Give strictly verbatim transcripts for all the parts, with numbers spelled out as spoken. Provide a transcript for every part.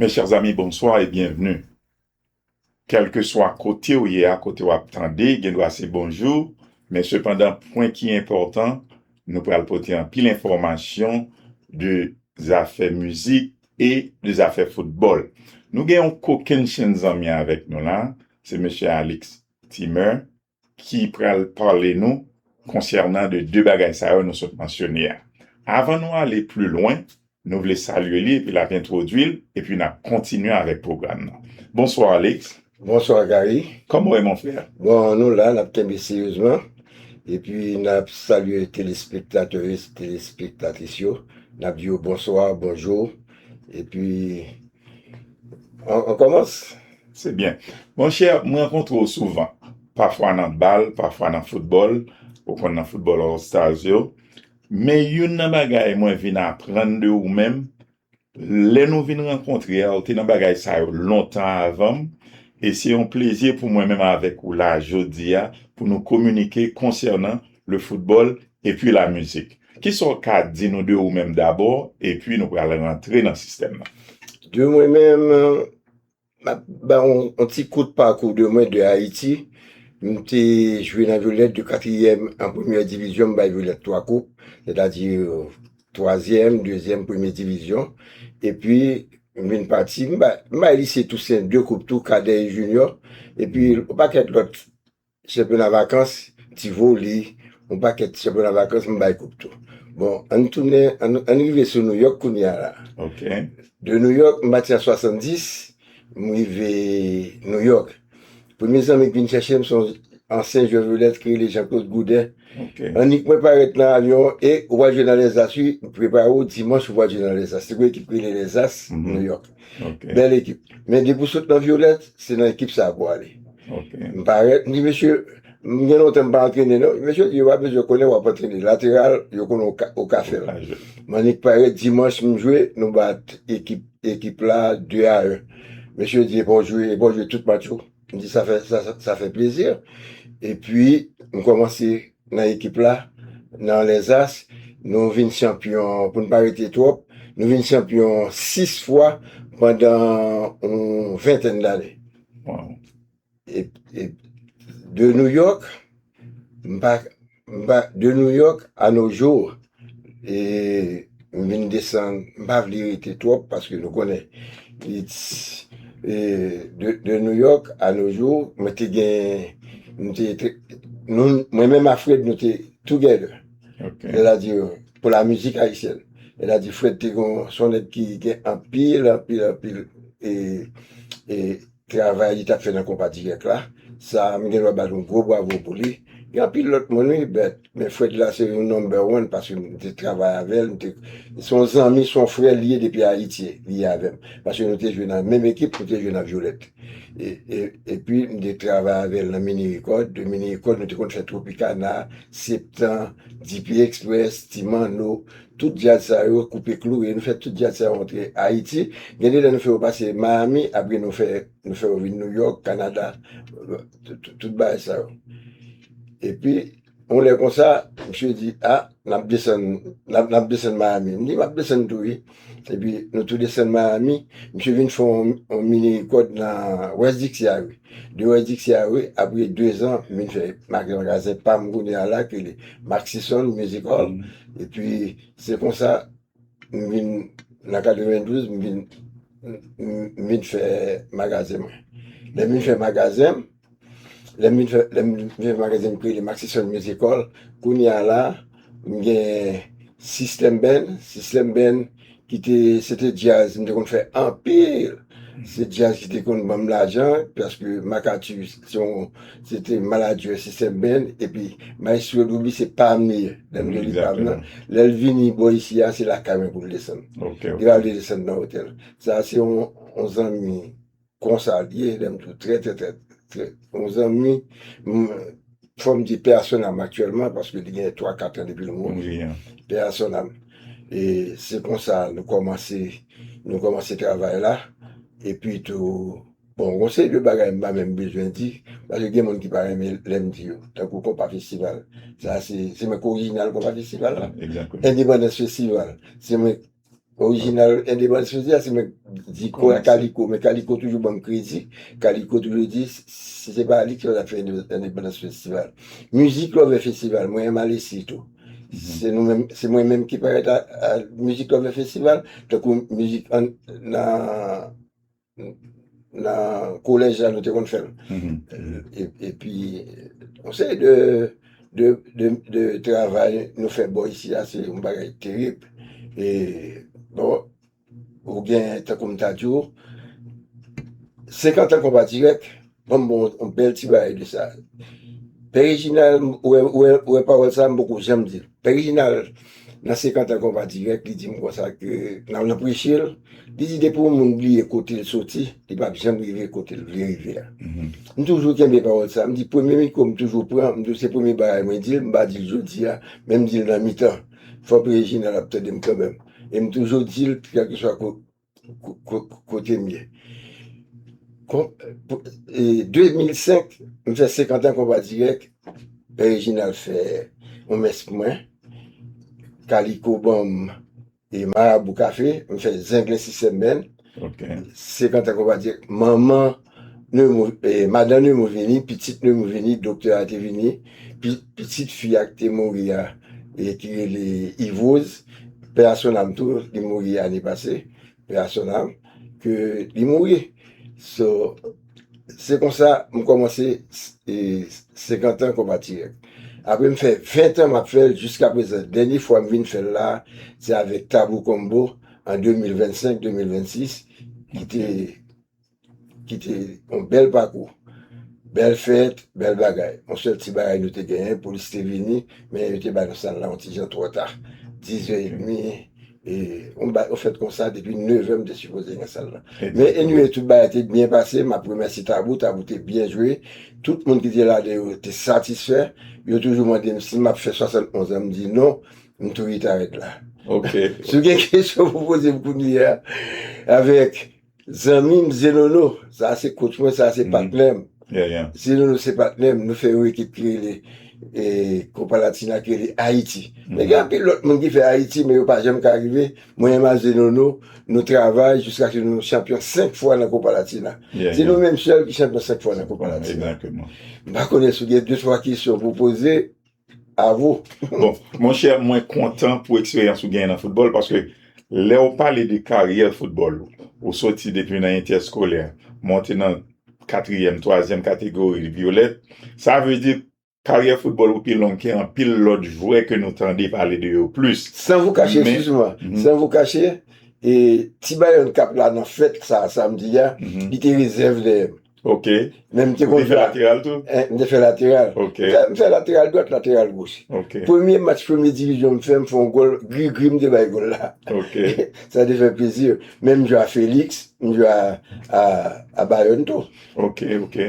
Mes chers amis, bonsoir et bienvenue. Kèlkeswa kote w ye a, kote w ap tande, gen dwa se bonjou, men sepandan, pwen ki enpòtan, nou pral pote anpil enfòmasyon de zafè mizik e de zafè foutbòl. Nou gen yon kokennchenn zanmi avèk nou la, se mesye Alix Timer, ki pral pale nou konsènan de de bagay sa yo nou sot mansyone a. Avan nou ale pli lwen, nou vle salye li epi l ap entwodui l, epi n ap kontinye avèk pwogram nan. Bonsoir, Alex. Bonsoir, Gary. Comment est mon frère? Bon, nou la, n ap kenbe seryezman. Epi n ap salye telespektatè e telespektatris yo. N ap di yo bonswa, bonjou. Epi, on, on commence? Se byen. Monchè, m rankontre w souvan. Pafwa nan bal, pafwa nan foutbòl. Ou konn nan foutbòl All Stars yo. Men youn nan bagay mwen vin aprann de ou menm, lè nou vin rankontre a, ou te nan bagay sa yo lontan avan m, e se yon plezi pou mwen menm avèk ou la jodi a, pou nou kominike konsènan le football epi la mizik. Kisa w ka di nou de ou menm dabò, epi nou pral rantre nan sistèm nan? De mwen menm, m ap ba yon, yon ti kout pakou de mwen de Ayiti. M te jwe nan Violette de katriyèm an premyè divizyon, m bay Violette twa koup, sètadi twazyèm, dezyèm, premye divizyon. Epi, m vin pati, m bay, m bay Lise Tousen de koup tou, kadè e jinyò. Epi, yon pakèt lòt chanpyona vakans, Tivoli, yon pakèt chanpyona vakans, m bay koup tou. Bon, ann tounen, ann, ann rive sou Nouyòk kounye a la. Ok. De Nouyòk, m pati an swasanndis, m rive Nouyòk. Premye zanmi k vin chèche m, se yon ansyen jwè Violette ki rele Jean Claude Goudin. Ok. Annik mwen parèt nan avyon e ou pral jwe nan Lèzas, wi, prepare w, dimanch ou pral jwe nan Lèzas. Se yon ekip ki rele Lèzas, Nouyòk. Ok. Bèl ekip. Men depi w sot nan Violette, se nan ekip sa a pou w ale. Ok. M parèt, m di, mesye, m gen lontan m pa antrene, non. Mesye di, yo pa bezwen konnen w ap antrene. Lateral, yo konnen w ka, w ka fè l. Ou ka jwe. M annik parèt, dimanch, m jwe, nou bat ekip, ekip la de a en. Mesye di, epa w jwe, epa w jwe tout match ou. M di, sa fè, sa, sa, sa fè plezi. Epi, m kòmanse nan ekip la, nan Lèzas, nou vin chanpyon, pou n pa rete twòp, nou vin chanpyon sis fwa pandan yon ventèn dane. Wow. E, e de Nouyòk, m pa, m pa, de Nouyòk à nos jours, e m vin desann, m pa vle rete twòp, paske nou konnen, it's, e de, de Nouyòk à nos jours, mwen te gen, m te, te, nou, mwen menm a Fred, nou te together. Ok. Sètadi, pou la mizik ayisyèn. Sètadi, Fred te gon, se yon nèg ki gen anpil, anpil, anpil, e, e, travay li t ap fè nan konpa dirèk la. Sa, m gen dwa ba l yon gwo bravo pou li. Gen anpil lòt moun, wi, but, men Fred la se yon number one paske m te travay avè l, m te, se yon zanmi, se yon frè li ye depi Ayiti, li ye avè m. Paske nou te jwe nan menm ekip, nou te jwe nan Violette. E, e, epi, m te travay avè l nan Mini Record. De Mini Record, nou te konn fè Tropicana, Septan, D P Express, Ti Manno, tout djaz sa yo, Koupe Kloure, nou fè tout djaz sa yo antre Ayiti. Gen de lè nou fè yo pase Miami, apre nou fè, nou fè yo vin Nouyòk, Kanada, tout, tout, tout bagay sa yo. Epi, yon lè konsa, misye di, a, n ap desann, n ap, n ap desann Miami. M di, m ap desann tou, wi. Epi, nou tou desann Miami, misye vin fè yon, yon mini rekòd nan West Dixie Highway. De West Dixie Highway, apre de zan, m vin fè ma-, magazen pa m kounye a la, ki rele Maxison Music Hall. Epi, se konsa, m vin, nan katrevendouz, m vin, m, m vin fè magazen mwen. Lè m vin fè magazen m, lè m vin fè, lè m vin fè magazen m ki rele Maxison Music Hall, kounye a la, m gen System Band, System Band ki te, se te djaz, m te konn fè anpil. Se djaz ki te konn ban m lajan, paske Marc Arthur, se yon, se te manadjè System Band, epi Maestro Douby se pa m li ye, lè m te li pa m nan. Lè l vini bò isi a, se lakay mwen pou l desann. Ok, ok. Li pa vle desann nan otèl. Sa se yon, yon zanmi konsa l ye, lè m di w trè, trè, trè, trè. Yon zanmi, m, fò m di pè a son nam aktyèlman, paske li gen twa, kat an depi l mouri. Mouri, an. Pè a son nam. E se konsa nou kòmanse, nou kòmanse travay la. Epi tou, bon, gon seri de bagay m pa menm bezwen di, paske gen moun ki pa renmen lè m di yo. Tankou Konpa Festival. Sa se, se mwen ki orijinal Konpa Festival la. Exactly. Independence Festival. Se mwen Orijinal Endepandans Festival, se mwen k di Kaliko, men Kaliko toujou ban m kredi. Kaliko toujou di, si se pa li ki pa t ap fè Endepandans Festival. Mizik Love Festival, mwen renmen ale sitou. Se nou menm, se mwen menm ki parèt a, a Mizik Love Festival, tankou mizik an, nan, nan kolèj la nou te konn fè l. E, epi, yon seri de, de, de, de travay nou fè bò isi a, se yon bagay terib. E, bon, ou gen, tankou m ta di w, senkant an konba dirèk, ban m bon, yon bèl ti bagay de sa. Pè Reginald, ou wè, ou wè, ou wè pawòl sa, m poko janm di l. Pè Reginald, nan senkant an konba dirèk, li di m konsa ke, nan, nan preche l, li di depi yon moun bliye kote l soti, li p ap janm rive kote l vle rive a. M toujou kenbe pawòl sa, m di premye mikwo m toujou pran, m di se premye bagay mwen di l, m pa di l jodi a, men m di l nan mitan. Fò Pè Reginald ap tande m kanmenm. E m toujou di l, kèlkeswa ko-, ko-, ko-, kote m ye. Kon-, pou, e, de mil senk, m fè senkant an konba dirèk, Pè Reginald fè yon mès pou mwen, Kaliko ban m, e, marabou kafe, m fè zenglen sistèm bèn, senkant an konba dirèk, manman Nemo, e, madan Nemo vini, pitit Nemo vini, doktè a te vini, pi-, pitit fi a ki te mouri a, e, ki rele Ivoz, pè a son nanm tou, li mouri ane pase, pè a son nanm, ke li mouri. So, se konsa m kòmanse, e, senkant an konba dirèk. Apre m fè ven an m ap fè l jiska prezan. Dènye fwa m vin fè l la, se avèk Tabou Combo an de mil vennsenk, de mil vennsis, ki te, ki te yon bèl pakou. Bèl fèt, bèl bagay. Yon sèl ti bagay nou te genyen, polis te vini, men yo te ba nou sal la yon ti jan twò ta. Diz è edmi, e, yon ba-, yon fèt konsa, depi nevè m te sipoze gen sal la. Men anyway, tout bagay te byen pase, m ap remèsye Tabou, Tabou te byen jwe. Tout moun ki te ladan yo te satisfè. Yo toujou mande m si m ap fè swasannonz an, m di non, m tou retire la. Si w gen kesyon pou poze m kounye a, avèk zanmi m Zenono, sa se coach mwen, sa se patnè m. Zenono se patnè m, nou fè yon ekip ki rele, e, Copa Latina ki rele Ayiti. Men gen anpil lòt moun ki fè Ayiti, men yo pa janm ka rive. Mwen menm ak Zenono, nou travay jiskaske nou chanpyon senk fwa nan Copa Latina. Se nou menm sèl ki chanpyon senk fwa nan Copa Latina. M pa konnen si w gen de twa kesyon pou poze, a vous. Bon, monchè, mwen kontan pou eksperyans ou genyen nan foutbòl, paske lè w pale de karyè foutbòl ou, ou soti depi nan entèskolè, monte nan katriyèm, twazyèm kategori vyolèt, sa vle di karyè foutbòl ou pi long ke anpil lòt jwè ke nou tande pale de yo plis. San vous cacher, excuse-moi, sans vous cacher, e ti Bayonn k ap la nan fèt sa, samdi a, li te rezèv dèyè m. Men m te konn fè lateral tou? M te fè lateral. M fè, m fè lateral dwat, lateral goch. Premye match premye divizyon m fè, m fè yon gòl, Grigri m te bay gòl la. Sa te fè plezi. Men m jwe a Felix, m jwe a, a, a Bayonn tou. Ok, ok.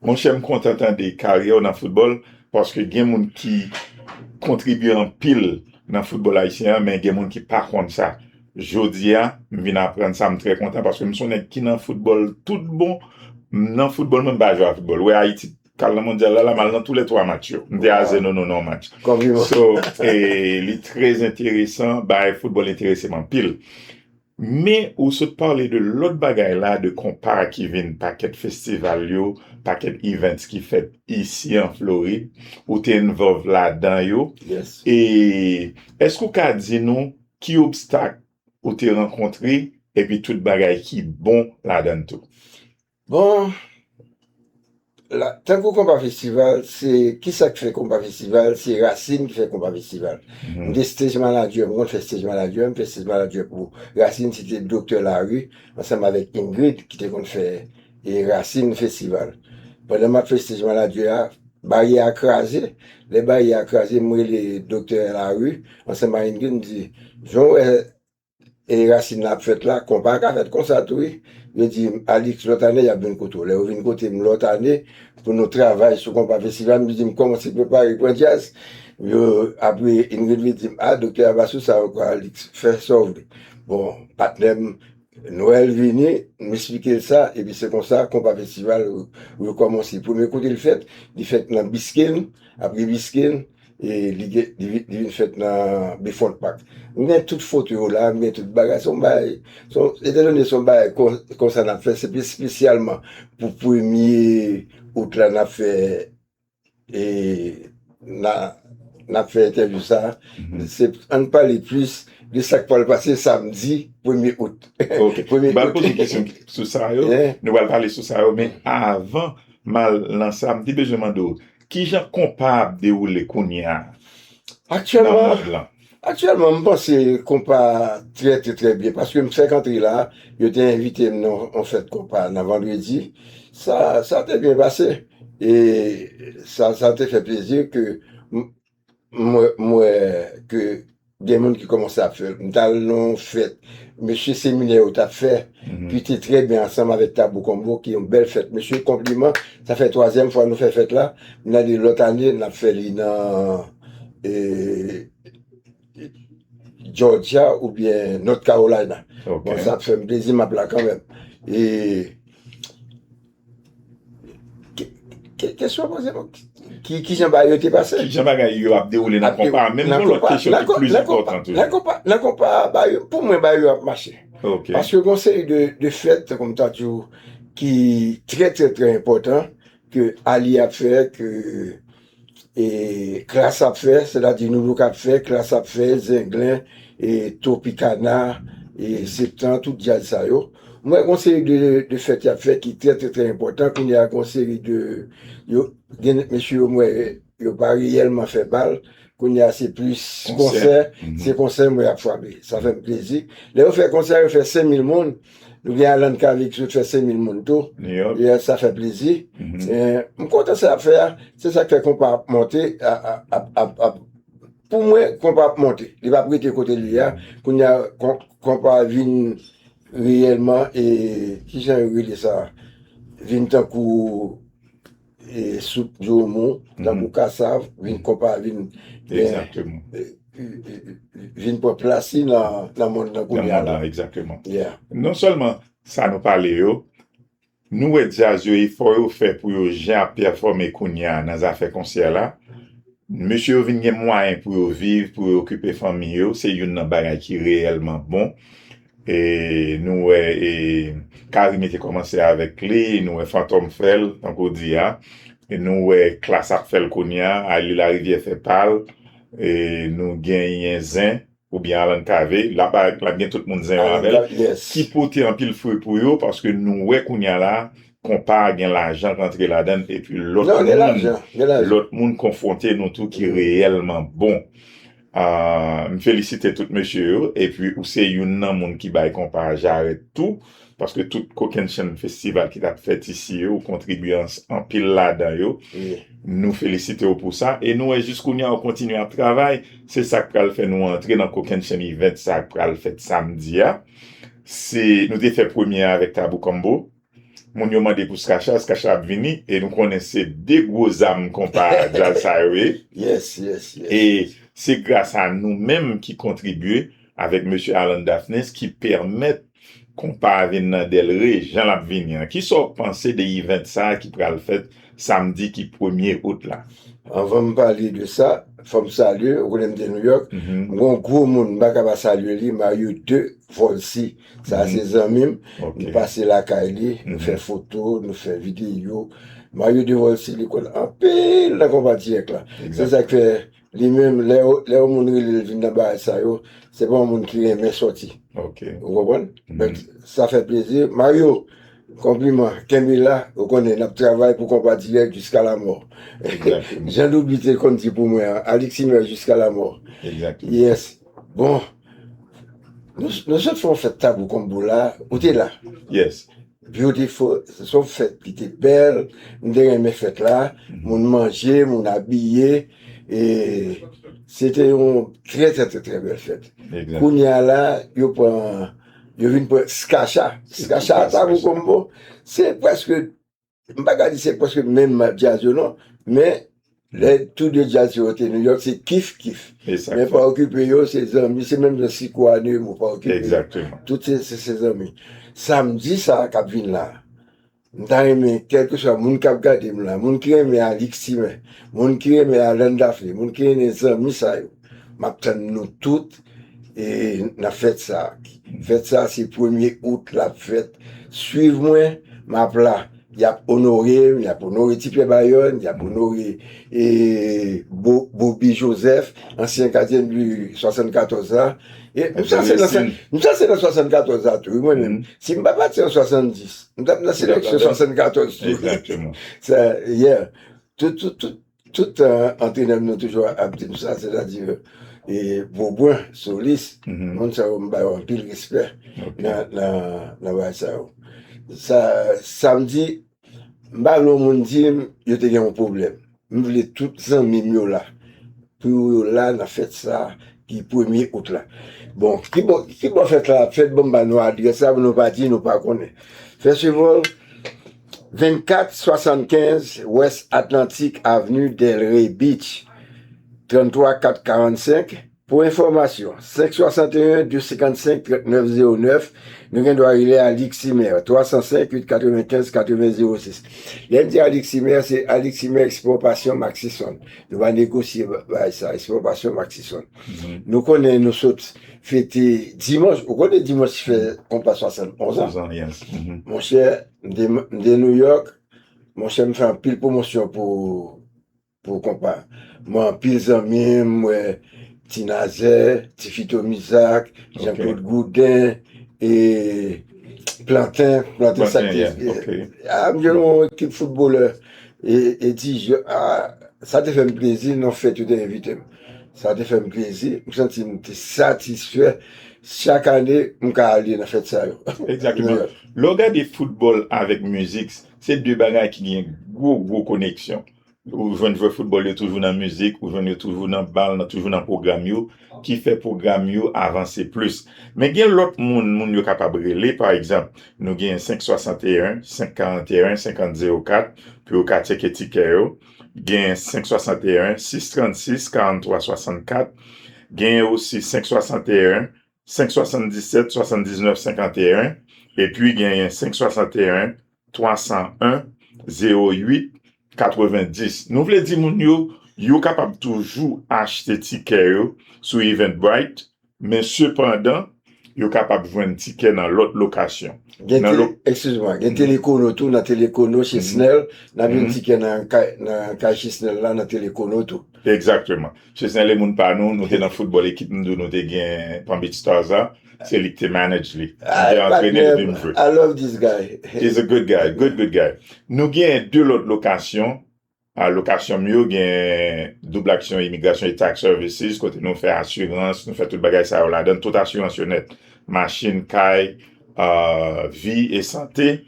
Monchè, m kontan tande karyè w nan foutbòl, paske gen moun ki kontribye anpil nan foutbòl ayisyen an, men gen moun ki pa konn sa. Jodi a, m vin aprann sa, m trè kontan, paske m se yon nèg ki nan foutbòl tout bon. M nan foutbòl, mwen m pa jwe a foutbòl. Ou wè Ayiti k al nan mondyal la, la, m al nan toulètwa match yo. M te a Zenono nan yon match. So, e, li trè enteresan, bagay foutbòl enterese m anpil. Men ou sot pale de lòt bagay la, de konpa ki vin pakèt festival yo, pakèt events ki fèt isi an Florid, ou te involve ladan yo. E èske ou ka di nou ki obstak ou te rankontre, epi tout bagay ki bon ladan tou? Bon, la, tankou Konpa Festival, se, kisa k fè Konpa Festival? Se Racine ki fè Konpa Festival. M te stage manager, m konn fè stage manager, m fè stage manager pou Racine, se te Doktè Larue, ansanm avèk Ingrid, ki te konn fè, e, Racine Festival. Pandan m ap fè stage manager a, baryè a kraze. Lè baryè a kraze, m rele Doktè Larue, ansanm ak Ingrid, m di, Jan w wè e Racine nan ap fèt la, konpa a ka fèt konsa tou, wi. Yo di m, Alix, lòt ane, y ap vin kote w. Lè yo vin kote m lòt ane, pou nou travay sou Konpa Festival, m di m kòmanse prepare, pran djaz. Yo, apre, Ingrid vin di m, a, doktè a pa sou sa ankò, Alix, fè sa w vle. Bon, patnè m, Noël vini, m esplike l sa, epi se konsa, Konpa Festival, yo, yo kòmanse. Premye kote l fèt, li fèt nan Bisken, apre Bisken, e li gen, li, vin- li vin fèt nan Befront Park. M gen tout foto yo la, m gen tout bagay. Se yon bagay, se yon- etandone se yon bagay kon- konsa n ap fè, se espesyalman pou premye out la n ap fè, e, n a- n ap fè entèvyou sa. Se, ann pale plis de sa k pral pase samdi premye out. Ok. Premye M pral out. Poze kesyon sou sa yo. Yeah. Nou pral pale sou sa yo, men avan m al nan sa, m te bezwen mande w, kijan konpa ap dewoule kounye a nan Aktyèlman, mond lan? Aktyèlman, m panse konpa trè, trè, trè byen, paske m fèk antre la, yo te envite m nan yon fèt konpa nan vandredi. Sa, sa te byen pase. E sa, sa te fè plezi ke m- m wè, m wè ke gen moun ki kòmanse ap fè l. M t al nan yon fèt mesye seminè yo t ap fè, ki te trè byen ansanm avèk Tabou Combo, ki yon bèl fèt. Mesye, konpliman, sa fè twazyèm fwa nou fè fèt la. M tande lòt ane, n ap fè li nan, e, Georgia oubyen North Carolina. Ok. Bon, sa ap fè m plezi, m ap la kanmenm. E ke- ke- kesyon poze mwen, ki, ki jan bagay yo te pase? Ki jan bagay yo ap dewoule nan Ap de- konpa? Menm nan gon lòt konpa- kesyon nan ki kon- plis nan konpa- enpòtan toujou. Nan konpa, nan konpa, bagay yo, pou mwen, bagay yo ap mache. Ok. Paske gon seri de, de fèt, tankou m ta di w, ki trè, trè, trè enpòtan, ke Ali ap fè, ke e, Klass ap fè, sètadi Noulook ap fè, Klass ap fè, Zenglen, e, Tropicana, e, Septan, tout djaz sa yo. Mwen, gon seri de, de fèt y ap fè ki trè, trè, trè enpòtan. Kounye a, gon seri de, yo, gen mesye yo, mwen, yo pa reyèlman fè bal. Kounye a, se plis konsè, se konsè mwen y ap frape. Sa fè m plezi. Lè yo fè konsè, yo fè senk mil moun. Nou gen Alan Cavé ki sot fè senk mil moun tou. Yeah, sa fè plezi. E, m kontan sa y ap fè a. Se sa k fè konpa ap monte, ap, ap, ap, ap, ap. Pou mwen, konpa ap monte. Li p ap rete kote l ye a. Kounye a, kon- konpa vin reyèlman, e, ki jan yo rele sa? Vin tankou, e, soup djomon, tankou kasav, vin konpa, vin, e, Egzakteman. e, e, e, vin pran plas li nan, nan mond nan kounye a la. Nan mond lan, egzakteman. Yeah. Non sèlman sa nou pale yo, nou wè djaz yo, efò yo fè pou yo jan ap pèfòme kounye a nan zafè konsè la. Mesye yo vin gen mwayen pou yo viv, pou yo okipe fanmi yo. Se youn nan bagay ki reyèlman bon. E nou wè, e, Karime te kòmanse avèk li, nou wè Fantom fè l, tankou w di a. E nou wè Klass ap fè l kounye a, Ali Larivière fè pa l. E nou genyen Zen, oubyen Alan Cavé, l ap, l ap gen tout moun Zen yo avè l, ki pote anpil fwi pou yo, paske nou wè kounye a la, konpa a gen lajan k antre ladan l, epi lòt moun, lòt moun konfwonte nou tou ki reyèlman bon. Ah, m felisite tout mesye yo, epi ou se youn nan moun ki bay konpa a jarèt tou, paske tout Kokennchenn festival ki t ap fèt isi yo, ou kontribye an- anpil ladan yo. Nou felisite w pou sa, e nou wè jis kounye a ou kontinye ap travay. Se sa k pral fè nou antre nan Kokennchenn event sa k pral fèt samdi a. Se, nou te fè premye a avèk Tabou Combo. Moun yo mande pou Skacha, Skacha ap vini, e nou konnen se de gwo zam konpa djaz sa yo ye. Yes, yes, yes. E se gras a nou menm ki kontribye avèk mesye Alan Daphnis ki pèmèt konpa a vin nan Delray, jan l ap vini an. Kisa w panse de event sa a ki pral fèt samdi ki premye out la? Anvan m pale de sa, fò m salye, ou konnen m te Nouyòk, m gen yon gwo moun, m pa ka pa salye li, Mario de Volcy. Sa a se zanmi m. Nou pase lakay li, nou fè foto, nou fè videyo. Mario de Volcy, li konn anpil nan konpa dirèk la. Se sa k fè li menm, lè yo, lè yon moun rele l vin nan bagay sa yo, se pa yon moun ki renmen sòti. Ou konprann? Donk, sa fè plezi. Mario, konpliman, kenbe la, ou konnen, n ap travay pou konpa dirèk jiska lamò. Jan Doubi te konn di pou mwen an, Alix Simer jiska lamò. Yes. Bon, nou, nou sot fè yon fèt Tabou Combo la, ou te la. Yes. Beautiful, se yon fèt ki te bèl, m te renmen fèt la, moun manje, moun abiye, e se te yon trè, trè, trè, trè bèl fèt. Kounye a la, yo pran, yo vin pran Skacha. Skacha Tabou Combo, se prèske M pa ka di se prèske menm djaz yo non, men lè tou de djaz yo te Nouyòk, se kif kif. Men pa okipe yo, se zanmi, se menm jan Siko a Nemo, pa okipe yo. Tout se, se, se zanmi. Samdi sa a k ap vin la, M ta renmen, kèlkeswa moun k ap gade m la, moun ki renmen Alix Timen, moun ki renmen Alan Daphné, moun ki renmen zanmi sa yo, m ap tann nou tout e, nan fèt sa a. Fèt sa a, se premye out l ap fèt. Swiv mwen, m ap la. Y ap onore m, y ap onore Ti Pyè Bayòn, y ap onore e, Bo- Bobby Joseph, ansyen gadyen bi swasannkatòz la. E, m sanse nan sa- m sanse nan swasannkatòz la tou, wi, mwen menm. Si m pa pati an swasanndis, m t ap nan seleksyon swasannkatòz tou. Exactement. Sa, yeah. Tout, tout, tout, tout uh, antrenè m nan toujou ap di m sa, sètadi e, Bobwen, Solis, moun sa yo m ba yo anpil respè nan, nan, nan bagay sa yo. Sa, sa m di, m pa vle yon moun di m yo te gen yon pwoblèm. M vle tout zanmi m yo la. Pou yo la nan fèt sa ki premye out la. Bon, ki bò, ki bò fèt la ap fèt, bon, m ba nou adrès la, pou nou pa di nou pa konnen. Festival vennkat swasannkenz West Atlantic Avenue, Delray Beach, tranntwa kat karannsenk. Pou enfòmasyon, senk swasanteyen de senkannsenk trannèf zewo nèf, nou gen dwa rele Alix Simer, twa san senk uit katrevenkenz katreven zewo sis. Lè n di Alix Simer, se Alix Simer Export Passion Maxison. Nou pa negosye ba- bagay sa, Export Passion Maxison. Nou konnen nou sot fete dimanch, ou konnen dimanch fè konpa swasann onz an. Monchè, m te, m te New York, monchè, m fè anpil pwomosyon pou, pou konpa. Mwen anpil zanmi m, mwen Ti Nazè, Ti Fito Mizak, Jean Claude Gouden, e Planten, Planten sa ki te. A, m jwenn yon ekip foutbolè. E, e di, a, sa te fè m plezi, nan fèt yo te envite m. Sa te fè m plezi, m santi m te satisfè. Chak ane, m ka ale nan fèt sa yo. Exactement. Lè w gade foutbòl avèk mizik, se de bagay ki gen gwo, gwo koneksyon. Ou jwenn jwè foutbòl yo toujou nan mizik, ou jwenn yo toujou nan bal, nan, toujou nan pwogram yo, ki fè pwogram yo avanse plis. Men gen lòt moun, moun yo kapab rele, pa egzanp, nou gen senk swasanteyen, senk karanteyen, senkant zewo kat, pou yo ka tcheke tikè yo. Gen senk swasanteyen, sis trannsis, karanntwa swasannkat. Gen osi senk swasanteyen, senk swasanndisèt, swasanndiznèf, senkanteyen. Epi genyen senk swasanteyen, twa san en, zewo uit, katrevendis. Nou vle di moun yo, yo kapab toujou achte tikè yo sou Eventbrite, men sepandan, yo kapab jwenn tikè nan lòt lokasyon. Gen Nan tele, lo- eskize mwen, gen Telekono tou, nan Telekono, Chesnel, n ap jwenn tikè nan kay, nan kay Chesnel la, nan Telekono tou. Egzakteman. Chesnel e moun pa nou, nou te nan foutbòl, ekip m di w nou te gen Palm Beach Stars la, se li ki te manage li. Li te antrene epi m jwe. I love this guy. He's a good guy, good, good guy. Nou gen de lòt lokasyon. A, lokasyon m yo gen Double Action Immigration et Tax Services, kote nou fè asirans, nou fè tout bagay sa yo ladan, tout asirans yo nèt. Machin, kay, a, vi e sante,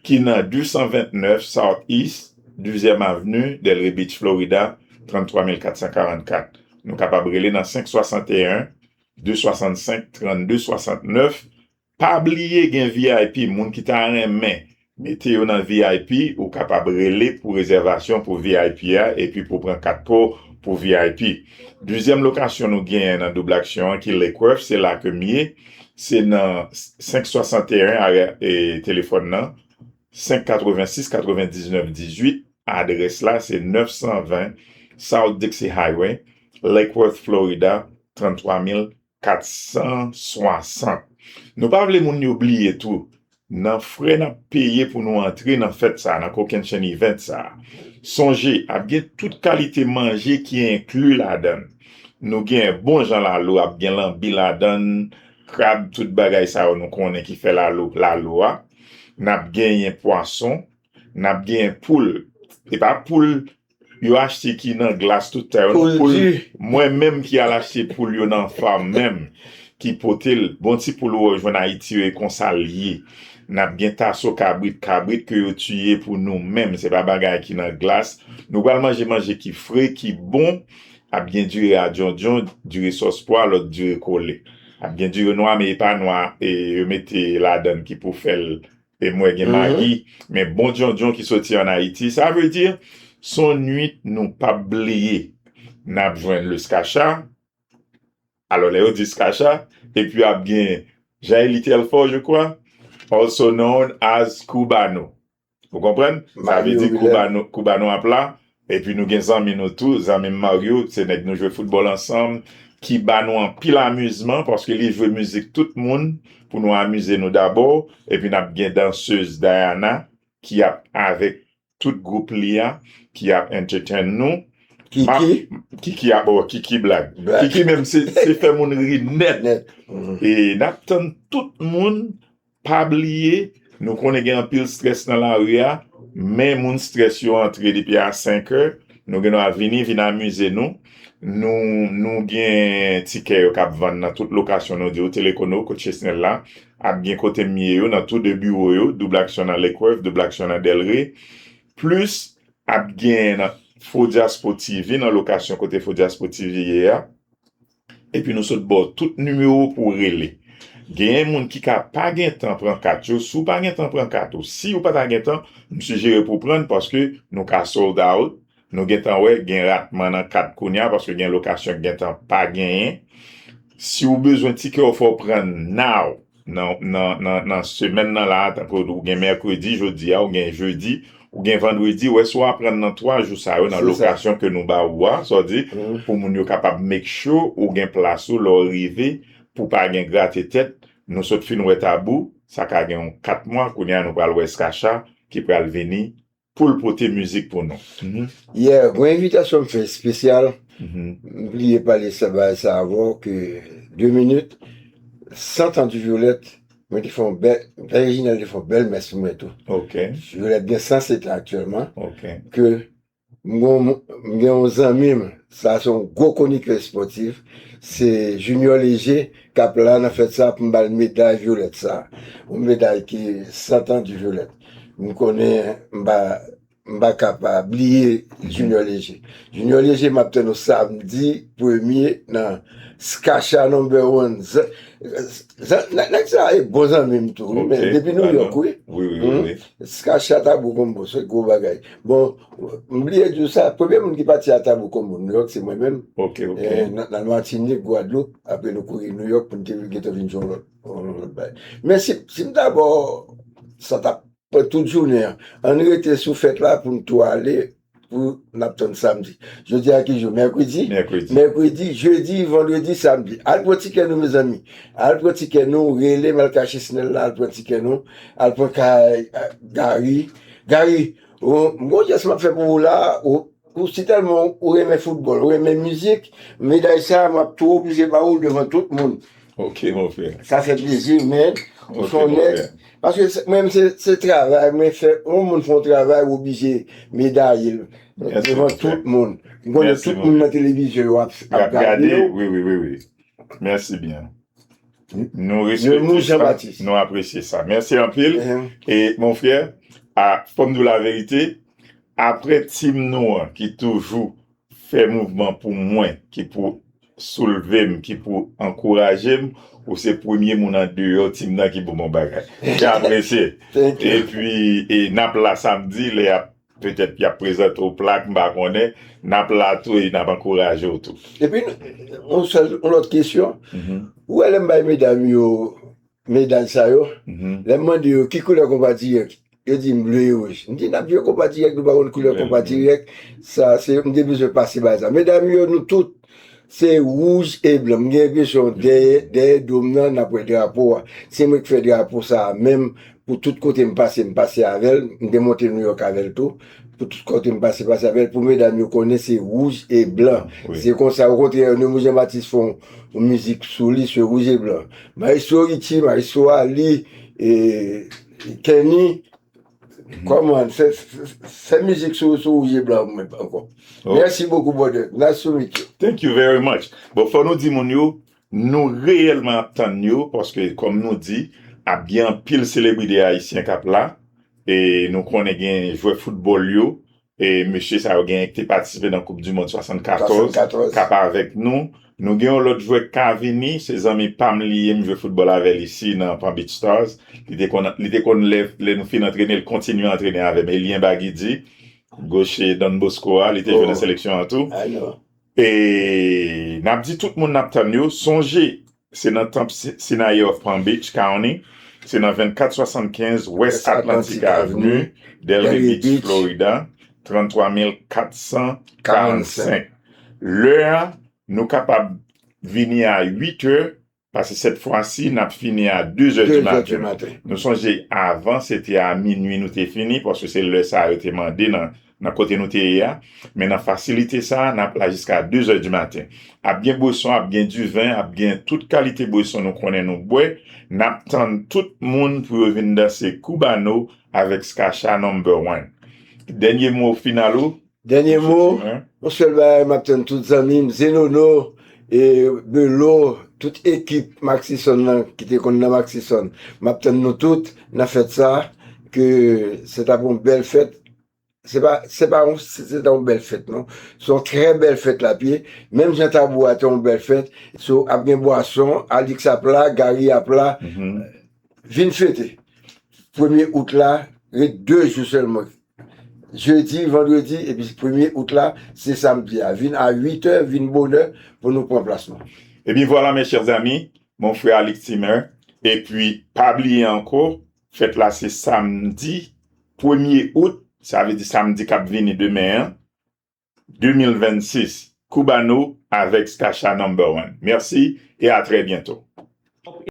ki nan de san ventnèf South East, dizyèm Avni, Delray Beach, Florida, tranntwa mil kat san karannkat. Nou kapab rele nan senk swasanteyen, de swasannsenk, trannde swasantnèf. Pa bliye gen V I P, moun ki ta renmen mete yo nan V I P, ou kapab rele pou rezèvasyon pou V I P a, epi pou pran kat pa w pou V I P. Dezyèm lokasyon nou genyen nan Double Action an, ki Lake Worth, se la ke m ye. Se nan senk swasanteyen, arè, e, telefòn nan, senk katrevensis katrevendiznèf dizuit. Adrès la, se nèf san ven South Dixie Highway, Lake Worth, Florida, tranntwa mil kat san swasant. Nou pa vle moun yo bliye tou, nan frè n ap peye pou nou antre nan fèt sa a, nan Kokennchenn Event sa a. Sonje, ap gen tout kalite manje ki enkli ladan l. Nou gen bon jan lalo, ap gen lanbi ladan l, krab, tout bagay sa yo nou konnen ki fè lalo, lalo a. N ap genyen pwason, n ap genyen poul. E pa poul yo achte ki nan glas tout tan yo, non. Poul di. Mwen menm ki al achte poul yo nan fam menm, ki pote l, bon ti poul ou wè w jwenn Ayiti yo, e konsa l ye. N ap gen taso kabrit, kabrit ke yo tiye pou nou menm, se pa bagay ki nan glas. Nou pral manje manje ki fre, ki bon. Ap gen diri a djondjon, diri sòs pwa, lòt diri kole. Ap gen diri nwa, men e pa nwa, e yo mete ladan l ki pou fè l E m wè gen magi, men bon djondjon ki soti ann Ayiti. Sa vle di, s on nwit nou p ap bliye. N ap jwenn le Skacha. Alò, lè yo di Skacha, epi ap gen Jaeli Telfort, je crois, also known as Cubano. Ou konprann? Sa vle di Kouba nou, Kouba nou ap la. Epi nou gen zanmi nou tou, zanmi m Mario, se nèg nou jwe foutbòl ansanm, ki ba nou anpil amizman, paske li jwe mizik tout moun, pou nou amize nou dabò, epi n ap gen dansez Diana, ki ap avèk tout gwoup li a, ki ap entertain nou. Kiki? Kiki ap, oh, Kiki blag. Kiki menm se, se fè moun ri nèt. E n ap tann tout moun, pa bliye, nou konnen gen anpil strès nan lari a, men moun strès yo antre depi a senk è, nou gen dwa vini, vin amize nou. Nou, nou gen tikè yo k ap vann nan tout lokasyon nou di yo, Telekono, kot Chesnel la, ap gen kote m ye yo, nan tou de biwo yo, Double Action nan Lake Worth, Double Action nan Delray, plis ap gen nan Fo Diaspo T V nan lokasyon kote Fo Diaspo T V ye a. Epi nou sot ba w tout nimewo pou w rele. Genyen moun ki ka pa gen tan pran kat yo. Si w pa gen tan pran kat ou, si w pa ta gen tan, m sijere pou w pran l paske nou ka sold out. Nou gentan wè gen ratman nan kat kounye a paske gen lokasyon ki gentan pa genyen. Si w bezwen tikè w, fò w pran l now. Nan, nan, nan, nan semèn nan la, tankou ou gen mèkredi, jodi a, ou gen jedi, ou gen vandredi, wè si w aprann nan twa jou sa yo nan lokasyon ke nou ba ou a, sa w di, pou moun yo kapab make sure ou gen plas ou lè w rive, pou pa gen grate tèt, nou sot fin wè Tabou, sa ka gen yon kat mwa, kounye a nou pral wè Skacha, ki pral vini, pou l pote mizik pou nou. Yeah, gon envitasyon m fè espesyal. M bliye pale sa, bagay sa avè w, ke de minit, Cent ans du Violette, mwen te fè yon bèl, Reginald te fè yon bèl mès pou mwen tou. Violette gen san sèt an aktyèlman, ke m gon, m gen yon zanmi m, sa se yon gwo konikè espòtif, se Junior Léger k ap la nan fèt sa pou m ba l meday Violette sa. Yon meday ki Cent ans du Violette. M konnen m pa, m pa ka pa bliye Junior Léger. Junior Léger, m ap tann ou samdi premye nan Skacha number one. Zan-, zan-, nèg, nèg sa e bon zanmi m tou, wi, men depi New York, wi. Skacha Tabou Combo, se gwo bagay. Bon, m bliye di w sa, premye moun ki pati a Tabou Combo New York, se mwen menm. Eh, nan, nan Matinik, Gwadloup, apre nou kouri New York pou n te gentan vin jwe yon lòt, yon lòt bagay. Men si, si m ta ba w, sa t ap pran tout jounen an. Ann rete sou fèt la pou n tou ale, pou n ap tann samdi. Jodi a ki jou? Mèkredi? Mèkredi, jedi, vandredi, samdi. Al pran tikè nou, mezanmi. Al pran tikè nou, rele m al kay Chesnel la, al pran tikè nou. Al pran kay, eh, Gary. Gary, ou, m gon jès m ap fè pou ou la, ou, ou si tèlman ou renmen foutbòl, ou renmen mizik, meday sa a, m ap tou oblije ba ou l devan tout moun. Ok, mon frè. Sa fè plezi, men ou se yon nèg. Paske se, mwen menm, se, se travay, mwen fè, yon moun fè yon travay, ou oblije medaye l devan tout moun. M konnen tout moun nan televizyon yo ap, ap gade w. Wi, wi, wi, wi. Mèsi byen. Nou respekte sa, nou apresye sa. Mèsi anpil. E, mon frè, a, fò m di w laverite, apre team nou an ki toujou fè mouvman pou mwen, ki pou soulve m, ki pou ankouraje m, ou se premye moun andeyò team nan ki pou bon bagay. Mwen apresye. Epi, e, n ap la samdi, lè y ap, petèt y ap prezante w plak, m pa konnen, n ap la tou e n ap ankouraje w tou. Epi, yon sèl, yon lòt kesyon. Ou wè lè m bay medam yo meday sa yo, lè m mande yo ki koulè konpa dirèk, yo di m ble e wouj. M di, n ap jwe konpa dirèk, nou pa konn koulè konpa dirèk. Sa, se, m te bezwen pase bay sa. Medam yo, nou tout, se wouj e blan. M gen enpresyon, dèyè, dèyè do m nan, n ap wè drapo a. Se mwen ki fè drapo sa a menm, pou tout kote m pase, m pase avè l. M te monte Nouyòk avè l tou. Pou tout kote m pase, pase avè l. Pou medam yo konnen se wouj e blan. Se konsa, okontrè, Nemours Jean Baptiste fè yon, yon mizik sou li, se wouj e blan. Maestro Richie, Maestro Ali, e, Kenny, kòman, fè, fè, fè mizik sou, sou wouj e blan pou mwen ankò. Mèsi bokou, brother. Nice to meet you. Thank you very much. Bon, fò nou di moun yo, nou reyèlman ap tann yo, paske, kòm nou di, ap gen anpil selebrite ayisyen k ap la, e nou konnen gen jwè foutbòl yo, e mesye sa yo genyen ki te patisipe nan Koup di Mond swasannkatòz, k ap avèk nou. Nou gen yon lòt jwè k ka vini, se zanmi pa m li ye, m jwe foutbòl avè l isi nan Palm Beach Stars. Li te konn, li te konn lè, lè nou fin antrene, l kontinye antrene avè m. Elien Baguidi, goche Don Bosco a, li te jwe nan seleksyon an tou. E n ap di tout moun n ap tann yo, sonje, se nan Tanp Si-, Sinai of Palm Beach County, Se nan vennkat swasannkenz West Atlantic Avenue, Delray Beach, Florida, tranntwa mil katsan karannsenk. Lè a, nou kapab vini a uit è, paske sèt fwa si, n ap fini a de zè di maten. Nou sonje, avan, se te a minui nou te fini, paske se lè sa a yo te mande nan, nan kote nou te ye a. Men nan fasilite sa a, n ap la jiska de zè di maten. Ap gen bweson, ap gen diven, ap gen tout kalite bweson nou konnen nou bwè. N ap tann tout moun pou yo vin danse Koubano avèk Skacha Number One. Dènye mo final ou? Dènye mo, yon sèl bagay, m ap tann tout zanmi m, Zenono, e Belo, tout ekip Maxison nan ki te konn nan Maxison. M ap tann nou tout nan fèt sa, ke se t ap yon bèl fèt. Se pa, se pa yon, se, se t ap yon bèl fèt, non. Se yon trè bèl fèt l ap ye. Menm jan Tabou a te yon bèl fèt. So, ap gen bwason, Alix ap la, Gary ap la. Vin fete. Premye out la, ret de jou sèlman. Jedi, vandredi, epi premye out la, se samdi a. Vin a uit è, vin bonè pou nou pran plas nou. Ebyen vwala, mes chers amis, mon frère Alix Timer. Epi, pa bliye ankò, fèt la se samdi premye out, sa vle di samdi k ap vini demen an, de mil vennsis. Koubano avèk Skacha Number One. Merci et à très bientôt.